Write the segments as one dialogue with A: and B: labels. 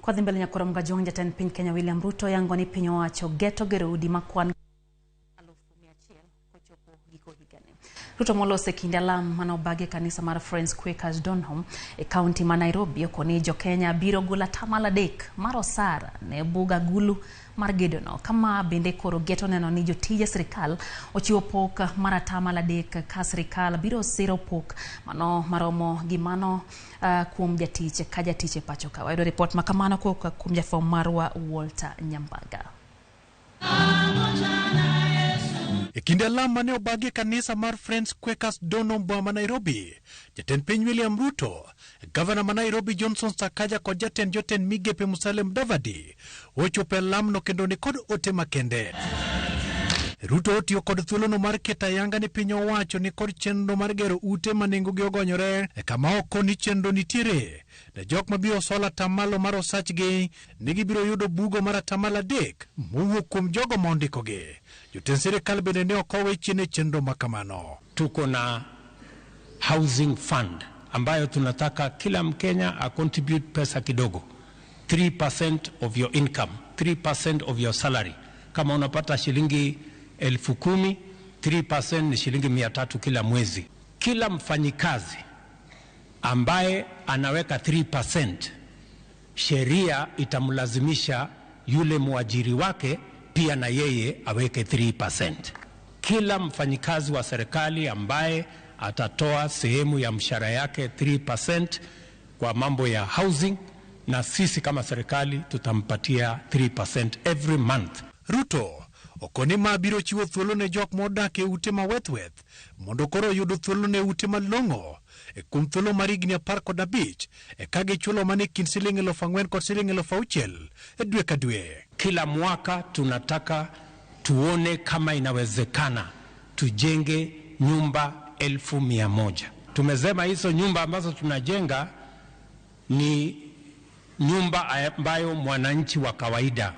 A: Kwadhi mbele nyakoro Mgajwang' jatend piny Kenya William Ruto yango ni piny owacho geto gero udi makwan 100,000 kochopo giko higani. Ruto moloso e kinde alam mane obagi e kanisa mar Friends Quakers Donholm e kaunti ma Nairobi okoni jo Kenya biro golo 3% mar osara ne bug agulu mar gedono. Kama bende koro geto neno ni jotije sirikal ochiwo pok mar 3% ka sirikal biro siro pok mano maromo gi mano kuom jatich ka jatich e pacho ka. Wayudo ripot ma kamano kowuok kuom jafwambo marwa Walter Nyambaga.
B: E kinde alam mane obagi e kanisa mar Friends Quakers Donholm boma ma Nairobi, jatend piny William Ruto, gavana ma Nairobi Johnson Sakaja kod jatend jotend migepe Musalia Mudavadi ochopo e alamno kendo ni kod ote makende. Ruto otiyo kod thuolono mar keto ayanga ni piny owacho ni kod chenro mar gero ute ma nengogi ogonyore e kama oko ni chenro nitiere ne jok mabiro solo atamalo mar osachgi ni gibiro yudo bugo mar 3% mowuok kuom jogo ma ondikogi. Jotend sirikal bende ne ok owe chien e chenro ma kamano.
C: Tuko na housing fund ambayo tunataka kila Mkenya a contribute pesa kidogo, 3% of your income, 3% of your salary. Kama unapata shilingi 10,000, 3% ni shilingi 300 kila mwezi. Kila mfanyikazi ambaye anaweka 3%, sheria itamlazimisha yule mwajiri wake pia na yeye aweke 3%. Kila mfanyikazi wa serikali ambaye atatoa sehemu ya mshahara yake 3% kwa mambo ya housing, na sisi kama serikali tutampatia 3% every month.
B: Ruto okoni ma biro chiwo thuolo ne jok modak e ute ma weth-weth mondo koro oyud thuolo ne ute malong'o e kuom thuolo mar higni 15 e ka gichulo mana e kind siling 4,000 kod siling 6,000 e dwe ka dwe.
C: Kila mwaka tunataka tuone kama inawezekana tujenge nyumba 100,000. Tumesema hizo nyumba ambazo tunajenga ni nyumba ambayo mwananchi wa kawaida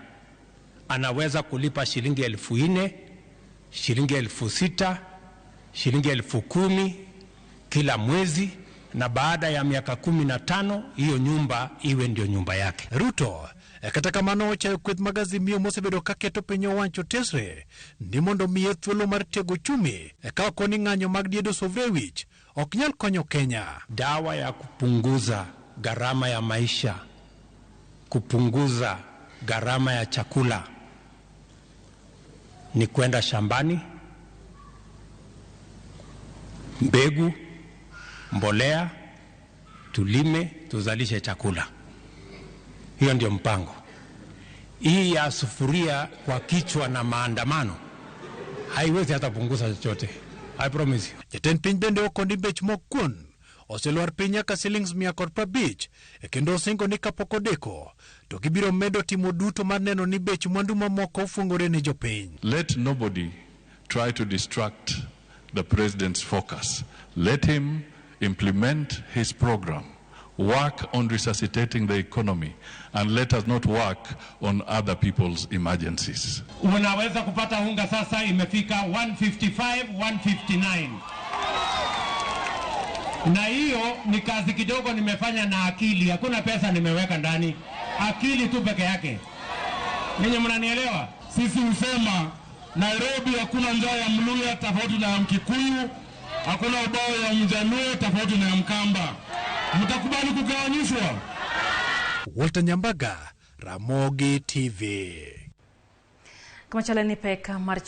C: anaweza kulipa shilingi 4,000, shilingi 6,000, shilingi 10,000 kila mwezi, na baada ya miaka 15 hiyo nyumba iwe ndio nyumba yake.
B: Ruto kata kamano ochayo kweth mag Azimio mosebedo ka keto piny owacho tesre ni mondo miye thuolo mar tego uchumi ka ok ni ng'anyo mag diedo sufria wich ok nyal konyo Kenya.
C: Dawa ya kupunguza gharama ya maisha, kupunguza gharama ya chakula ni kwenda shambani, mbegu, mbolea, tulime, tuzalishe chakula. Hiyo ndio mpango. Hii ya sufuria kwa kichwa na maandamano haiwezi hata punguza chochote. I promise you.
B: Jatend piny bende okoni bech mok kuon oselwar piny nyaka silings 150, e kendo osingo ni kapok odeko to gibiro medo timo duto mar neno ni bech mwandu mamoko ofungore ne jopiny.
D: Let nobody try to distract the president's focus. Let him implement his program, work on resuscitating the economy, and let us not work on other people's emergencies.
C: Unaweza kupata unga sasa imefika 155, 159. Na hiyo ni kazi kidogo nimefanya na akili, hakuna pesa nimeweka ndani, akili tu peke yake. Ninyi mnanielewa?
E: Sisi husema Nairobi hakuna njaa ya Mluya tofauti na ya Mkikuyu, hakuna ubao ya Mjaluo tofauti na ya Mkamba. Mtakubali kugawanyishwa?
B: Walter Nyambaga, Ramogi TV.
A: Kama chale ni pek mar